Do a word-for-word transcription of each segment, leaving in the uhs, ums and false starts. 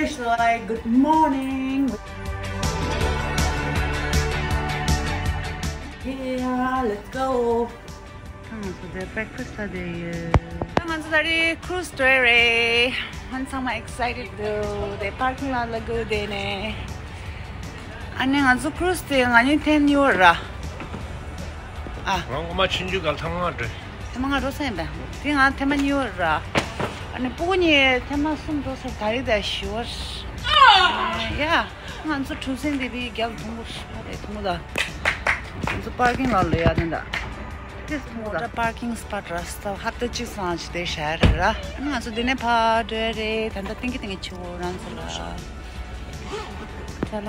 It's like, good morning. Yeah, let's go. ང་ཚོ་དེ་བྷེག་ཕ་སི་ལ་བསྡད་ཡོད། ད་ང་ཚོ་ད་རེས་ཁུ་རུ་སི་འགྲོ་ཡ་རེད། ང་ཚང་མ་ཨེག་སའི་ཊེཌ་འདུག་དེ་པར་ཀིང་ལོཊ་ལ་སྒུག་བསྡད་ནས། ཨ་ནི་ང་ཚོ་ཁུ་རུ་སི་དེ་ང་གཉིས་ཐེངས་གཉིས་པ་ར། ཨ། ང་ངོ་མ་ཆུང་ཆུང་སྒང་ཐེངས་མ་འགྲོ། ཐེངས་མ་ལྔ་འགྲོ་ས་ཡིན་པས། དེ་ང་ཐེངས་མ་གཉིས་པ་ར། ཨ་ནི་སྤུ་གུ་གཉིས་ཐེངས་མ་གསུམ་འགྲོ་ས་ད་རེས་དེ་བཞི་པ་རེད། ཡ། ང་ཚོ་གྲུ་གཟིངས་དེ་བི་རྒྱབ་ཐུང་གུ་ཧ་རེ་ཐུང་གུ་ད། ང་ཚོ་པར་ཀིང་ལོཊ་ལ་ཡ་དེ་འདྲ། ཏེས་ཐུང་གུ་ད། པར་ཀིང་སི་པོཊ་ར་སྟབས་ཧབ་ཏ་གཅིག་ཚང་ཞིག་དེ་ཤར་ར། ང་ཚོ་དེ་ནས་ཕར་འགྲོ་རེད། ད་ལྟ་ཏིང་གི་ཏིང་གི་ཆུ་བོ་རང་ཚོ་ལ། ཅ་ལག་ཚོ་ལ།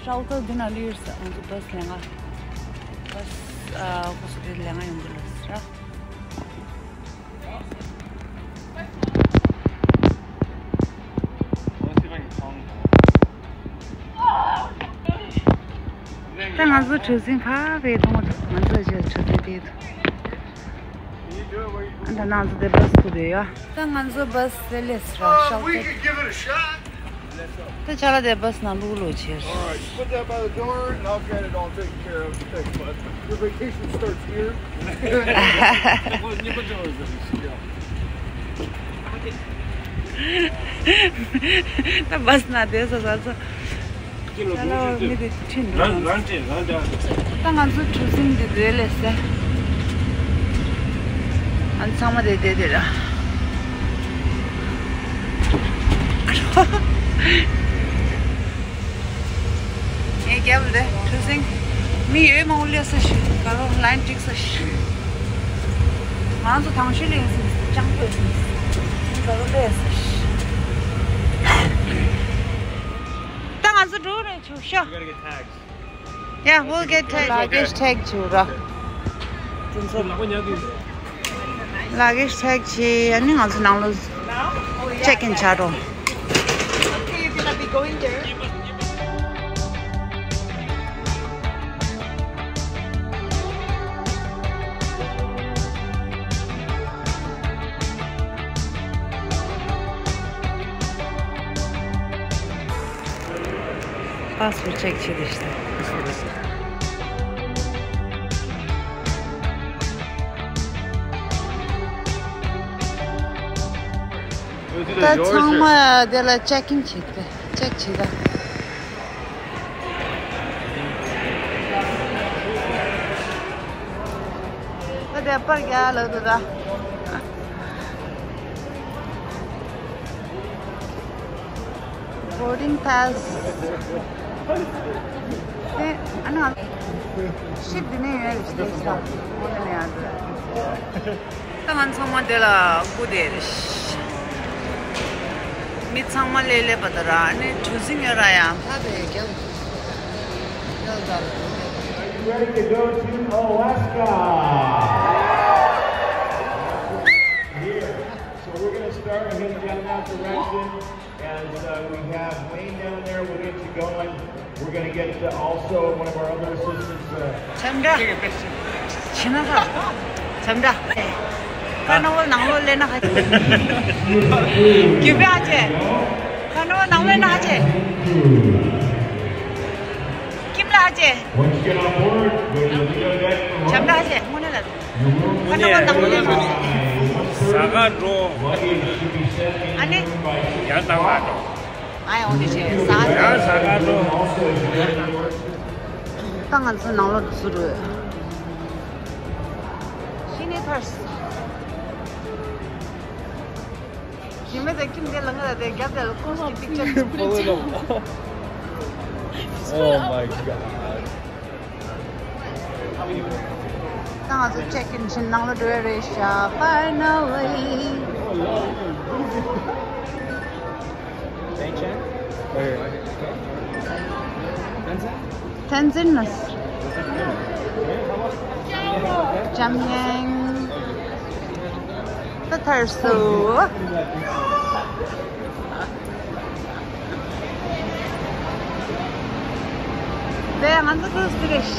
ཧྲའོ་ཏོ་འདི་ན་ལུས་ང་ཚོ་བྷ་སི་ལེན་ག་བྷ་སི་ཨ་ཁོ་ཚོ་དེ་ལེན་ག་ཡོང་གི་ལ་ར། ད་ང་ཚོ་གྲུ་གཟིངས་ཕར་བའི་གདོང་ང་ཚོ་རྗེས་གྲུ་གཟིངས་དེ་འདུག་ཨ་ད་ང་ཚོ་དེ་བྷ་སི་ཁུ་དེ་ཡ། ད་ང་ཚོ་བྷ་སི་དེ་ལས་ར་ཤོག་དེ། ད་ཅ་ལག་དེ་བྷ་སི་ནང་བླུག་ལོ་ཆེར། All right, just put that by the door and I'll get it all taken care of. Thanks, bud. Your vacation starts here. ད་བྷ་སི་ནང་བསྡད་ས་ས་ཚོ། ད་ལོ་མི་དེ་ཁྲིད་འགྲོ། ད་ང་ཚོ་གྲུ་གཟིངས་འདི་བསྡད་ལས་ཟེར། ཨ་ཚང་མ་དེ་བསྡད་དེ་ར། ངའི་རྒྱབ་ལ་གྲུ་གཟིངས་མི་ཡོད་མང་པོ་སླེབས་ས་ཞིག་ག་རོ་ལའིན་འགྲིག་ས་ཞིག་ང་ཚོ་དང་ཤོས་ལ་ཡིན་ཟིན་ཅང་ཐོས་ཟིན་ག་རོ་སླེབས་ས་ཞིག་ད་ང་ཚོ་འགྲོ་རེད་ཆུ་ཤ། You gotta get tags. Yeah, we'll get tagged. Luggage tag བྱེད་ར། དེ་ཚོ་luggage tag བྱེད། ཨ་ནི་ང་ཚོ་ནང་ལོགས་check in བྱ་འགྲོ། Okay, you're gonna be going there. Passport check བྱེད་དེ་ཤི། ད་ཚང་མ་དེ་ལ་check in བྱེད་དེ་check བྱེད་ད། ད་དེ་པར་རྒྱག་ལབ་འདུག་ད། Boarding pass. ཨེ་ཨ་ན། ship འདི་ནས་ཡོད་རེད་ཤི་ཤ། ཨོ་ནས་ཡར་འགྲོ། ད་ང་ཚང་མ་དེ་ལ་སྒུག་བསྡད་རེད། མི་ཚང་མ་སླེབས་སླེབས་པ་ད་ར་ཨ་ནི་གྲུ་གཟིངས་ཡོད་ར་ཡང་ཕ་བའི་རྒྱབ། Are you ready to go to Alaska? Yeah. So we're gonna start heading down that direction. As uh, we have Wayne down there, we'll get you going. We're gonna get uh, also one of our other assistants. Uh, བྱམས་སྒྲ། ཕྱི་ན་ས། བྱམས་སྒྲ། ཁ་ནོ་ནང་ལོ་ལེན་ན་ཧ་ཅེ། རྒྱུ་བ་ཧ་ཅེ། ཁ་ནོ་ནང་ལོ་ལེན་ན་ཧ་ཅེ། ཁྱིམ་ལ་ཧ་ཅེ། Once you get on board, go to the window deck for བྱམས་སྒྲ་ཧ་ཅེ། དངོས་གནས་ལ། ཁ་ནོ་ནང་ལོ་ལེན་ན་ཧ་ཅེ། ས་ག་འགྲོ། Luggage should be set in ཨ་ནི། room by ཡར་བཏང་ལ་འགྲོ། ཨ་ཡ་འོ་དེ་བྱས་ས་ག་ཡང་ས་ག་འགྲོ། ད་ང་ཚོ་ནང་ལོགས་སུ་རུ། ཤི་ནི་ཐར་སི། ཞི་མེ་དེ་ཁྱིམ་དེ་ལ་ང་ལ་དེ་རྒྱབ་དེ་ལ་ཀོ་སི་པིག་ཅར་ཚུགས་པོ་ལ། Oh my god. ད་ང་ཚོ་check in བྱེད་ནང་ལ་འགྲོ་ཡ་རེད་ཤག Finally. Tenzin. འཇམ་དབྱངས། ད་ཐར་སོ། དེ་ང་ཚོ་ཐུག་སི་རེད།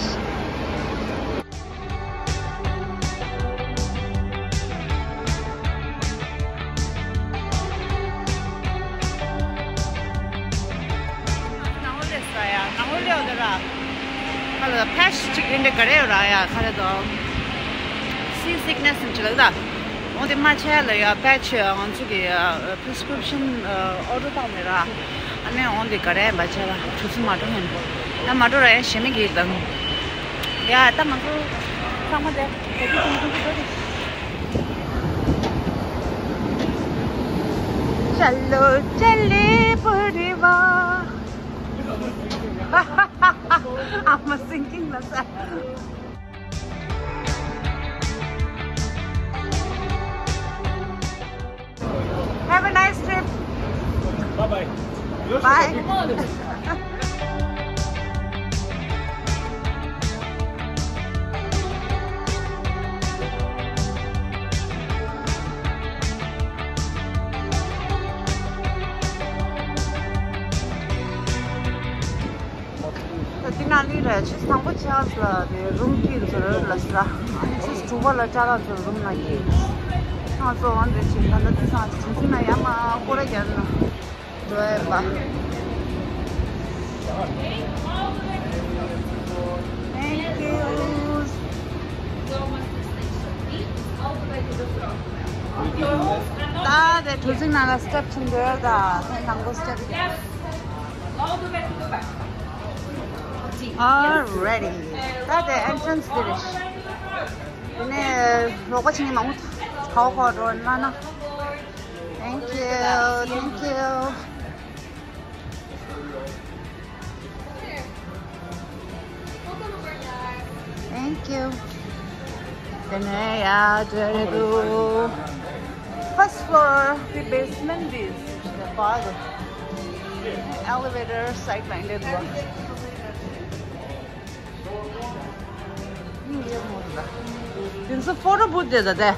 ཕེ་ཆི་གཅིག་རིན་འདྲ་ག་རེ་ཡོད་ར་ཡ་ཁ་རེ་དོ། སི་སིག་ནེ་སི་ཅི་ལ་ད། འོ་དེ་མ་ཆེ་ལ་ཡ་ཕེ་ཆི་ང་ཚོ་གི་པི་རི་སི་ཀི་རིབ་ཤན་ཨོ་ཌར་བཏང་མེད་ར། ཨ་ནེ་འོ་དེ་ག་རེ་མ་ཆེ་ལ་གྲུ་སུ་མ་འགྲོ་ཡིན། ད་མ་འགྲོ་ར་ཡ་ཞེ་མི་གི་དང་། ཡ་ད་ང་ཚོ་ཚང་མ་དེ་ག་དུས་ཐུང་ཐུང་གི་འགྲོ་དེ། चलो चले परिवार। I'm a singing myself. Have a nice trip. Bye bye. Bye. ད་འདི་ནང་ལི་རེད། ཆུ་ཚ་པོ་ཆགས་ལ་དེ་རུམ་ཀི་ཚོར་ལ་ས། ཆུ་དྲུག་པ་ལ་ཅ་ལག་ཚོར་རུམ་ན་གི། ང་ཚོ་འོང་དེ་ཆུ་ད་ལྟ་དེ་སང་ཆུ་ཚིག་ན་ཡ་མ་ཀོ་ར་རྒྱབ་ན་འགྲོ་ཡ་པ། Thank you. ད་དེ་གྲུ་གཟིངས་ནང་ལ་སི་ཊེབ་ཆེན་པོ་ཡོད་ད། དེ་ནང་པོ་སི་ཊེབ། Alrighty. ད་དེ་ཨེན་ཊི་རན་སི་དེ་རེད། དེ་ནས་རོགས་པ་ཆེན་མང་པོ་ཁའོ་ཁའོ་འགྲོ་ན་ན། Thank you, thank you. Thank you. དེ་ནས་ཡ་འགྲོ་རེད་འདུག First floor, the basement is the bar. Elevator side line འདྲ་འདུག་དེ་ཚོ་ཕོ་ཊོ་བུ་ཐི་དེ་ད་དེ།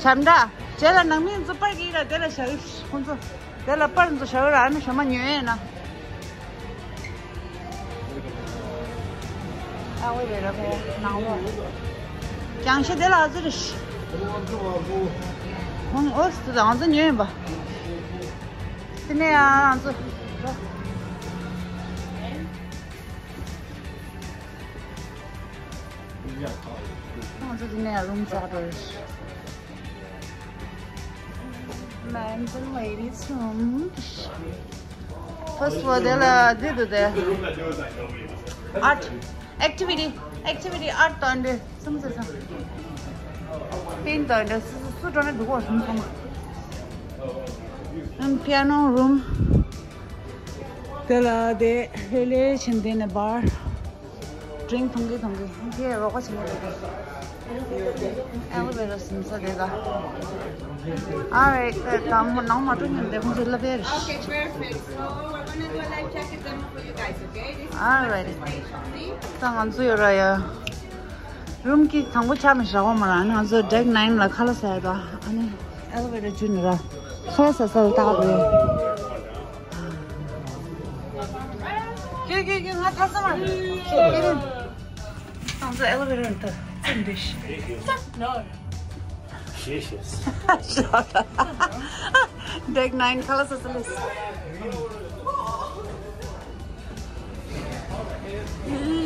བྱམས་བདག་རྗེས་ལ་ནང་མི་ཚོ་པར་གྱིས་ར་དེ་ལ་བཞག་ཁོང་ཚོ། དེ་ལ་པར་ཚོ་བཞག་ར་ཨ་ནི་ཞོ་མ་ཉོས་ཡོད་ན། ཨ་ཝེ་རེ་ར་ཕེ་ནང་ལོགས། རྒྱང་ཤེལ་དེ་ལ་ཨ་ཙི་རེ་ཤི། ཁོང་ཨོ་སི་དང་ཨ་ཙི་ཉོས་ཡིན་པ། དེ་ནས་ཨ་ཙི། ང་ཚོ་འདི་ནས་རུམ་རྩ་འགྲོ་རེད། Men's and ladies room. First floor དེ་ལ་འདི་འདུག་དེ། Art, activity, activity art དང་འདྲ་སུམ་ཚེ་སམ། པིན་དང་འདྲ་སུ་སུ་འགྲོ་ན་འདུག་གོ་སུམ་ཚང་མ། And piano room. དེ་ལ་དེ་ཧེ་ལེ་ཆེན་དེ་ནས་bar. ཌི་རིང་ཐུང་གི་ཐུང་གི་ཁྱེད་རོགས་པ་བྱེད་ནས་རེད། ཨེ་ལི་ཝེ་ཊར་སིམ་ས་དེ་ག Alright, དེ་དང་མོ་ནང་མ་འགྲོ་ཉན་དེ་ཁོང་ཚོ་ལབ་ཡ་རེད། Okay, perfect. So we're gonna do a life jacket demo for you guys, okay? This is Alright. Th- ད་ང་ཚོ་ཡོད་ར་ཡ། རུམ་ཀི་དང་པོ་ཆ་མི་བཞག་གོ་མ་ར་ང་ཚོ་ཌེག་ནའིན་ལ་ཁ་ལག་ཟ་ཡ་ད། ཨ་ནི་ཨེ་ལི་ཝེ་ཊར་བརྒྱུད་ནས་ར་ཁ་ལག་ཟ་ས་ལ་ལྟ་ག་འགྲོ་ཡ། ཀྱེ་ཀྱེ་ཀྱེ་ང་ཐ་ས་མ་ཀྱེ་ཀྱེ། ང་ཚོ་ཨེ་ལི་ཝེ་ཊར་ནས་ཐོན་ཐོན་འདི་ཤི། ཤེས་ཤེས། ཌེག་ནའིན་ཁ་ལག་ཟ་ས་ལས།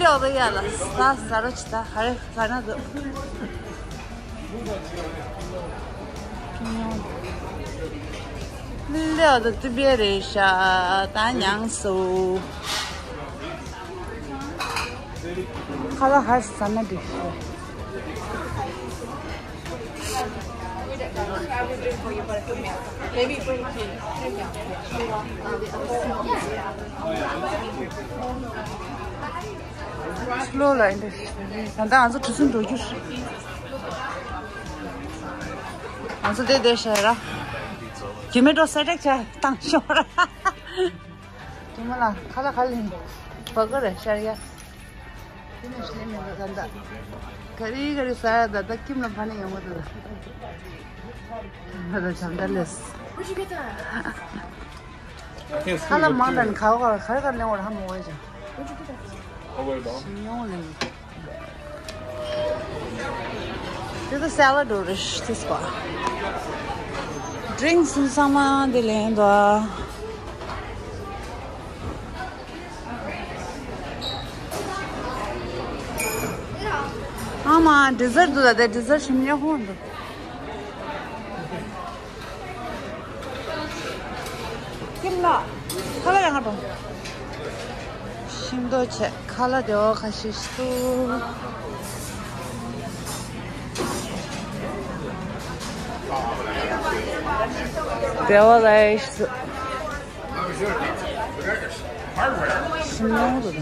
ལོག་ཏུ་ཡ་ལ་ཟ་ཟ་རོ་ཅི་ད་ཧ་རེ་ཟ་ན་འདུག་ལེའོ་དང་ཏི་བེ་རེ་ཤ་ད་མྱངས་སོ། ཁ་ལག་ཧ་ཟ་ན་འགྲིག་ཤོ། ལོ་ལ་ཨིན་དྲ་ད་ལྟ་ང་ཚོ་གྲུ་གཟིངས་འགྲོ་རྒྱུ། ང་ཚོ་དེ་དེ་ཤ་ར། རྒྱུ་མེད་འགྲོ་སེ་ཊེག་ཆ་བཏང་ཤོག་ར། རྒྱུ་མ་ལ་ཁ་ལག་ཁ་ལིན་བ་ག་རེ་ཤར་ཡ། རྒྱུ་མ་ཤི་ལེ་མེད་པ་ད་ད། ག་རི་ག་རི་ཟ་ཡ་ད་ད་ཁྱིམ་ལ་ཕ་ནས་ཡོང་གི་འདུག་ད་ད་བྱམས་ད་ལེས། ཁ་ལག་མང་དྲགས་ནི་ག་བ་ག་རེ་ག་ལེན་བར་ཧ་མ་གོ་ཡ་ཅང་། ཞིམ་ཡོང་ལེ། དེ་ཚོ་སེ་ལ་ཌི་རེད། དེ་སྐོར་ཌི་རིང་སི་ཚང་མ་འདི་ལེན་འདུག་ཨ། ཨ་མ་ཌི་ཟར་འདུག་ད། དེ་ཌི་ཟར་ཞིམ་ཡག་ཧོན་འདུག་ཀིམ་ལ། ཁ་ལག་ཡང་ང་དང་། ཤིང་ཏོག་ཆེ་ཁ་ལག་དེ་འོ་ཁ་ཤས་ཤིག་འདུག་དེ་འོ་ལ་ཤི། ཤིང་ཏོག་འདུག་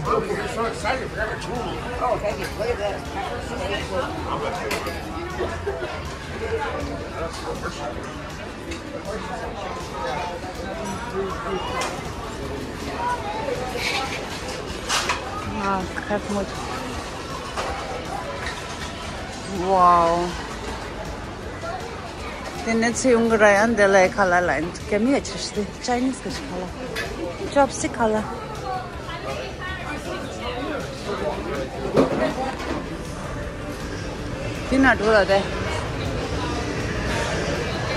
ཨ། ཁ་སྨོ། ཝའོ། དེ་ནས་ཚེ་ཡོང་གི་ར་ཡང་དེ་ལ་ཁ་ལག་ལ་ཡིན། ཀེ་མི་ཡ་ཆེ་ཤི་ཅའི་ནིས་གི་ཁ་ལག་ཅོབ་སི་ཁ་ལག་དེ་ན་འགྲོ་ལ་དེ།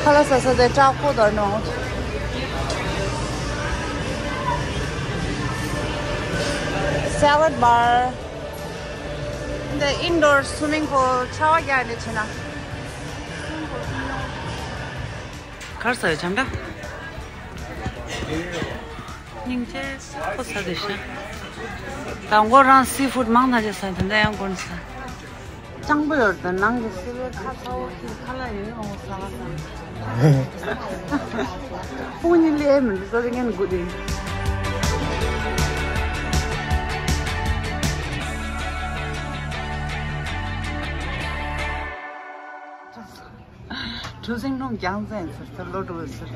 ཁ་ལག་ཟ་ས་དེ་བྲག་ཁོ་དོར་ནོ། སེ་ལད་བར། འདི་ཨིན་ཌོར་སུ་མིང་པུལ་ཆར་པ་རྒྱག་ནས་བྱས་ན། གར་ས་ཡོད་ཆམ་ད། སྙིང་རྗེ་ཁོ་ས་དེ་ཤ། དང་པོ་རང་སི་ཕུད་མང་ཐག་ཆོད་ས་དེ་འདྲ་ཡང་དགོས་ས། སྤྱང་པོ་ཡོད་དོ་ནང་གི་སི་ལེ་ཁ་ཚ་བོ་ཁྱི་ཁ་ལ་ཡོད་འོང་ས་ལ་ས། སྤུ་གཉིས་ལས་མི་འདུག་ས་དེ་ངན་དགོས་དེ། གྲུ་གཟིངས་སྒྲོམ་རྒྱང་མཚན་ཟེར་ཚུར་ལོ་འགྲོ་ཟེར།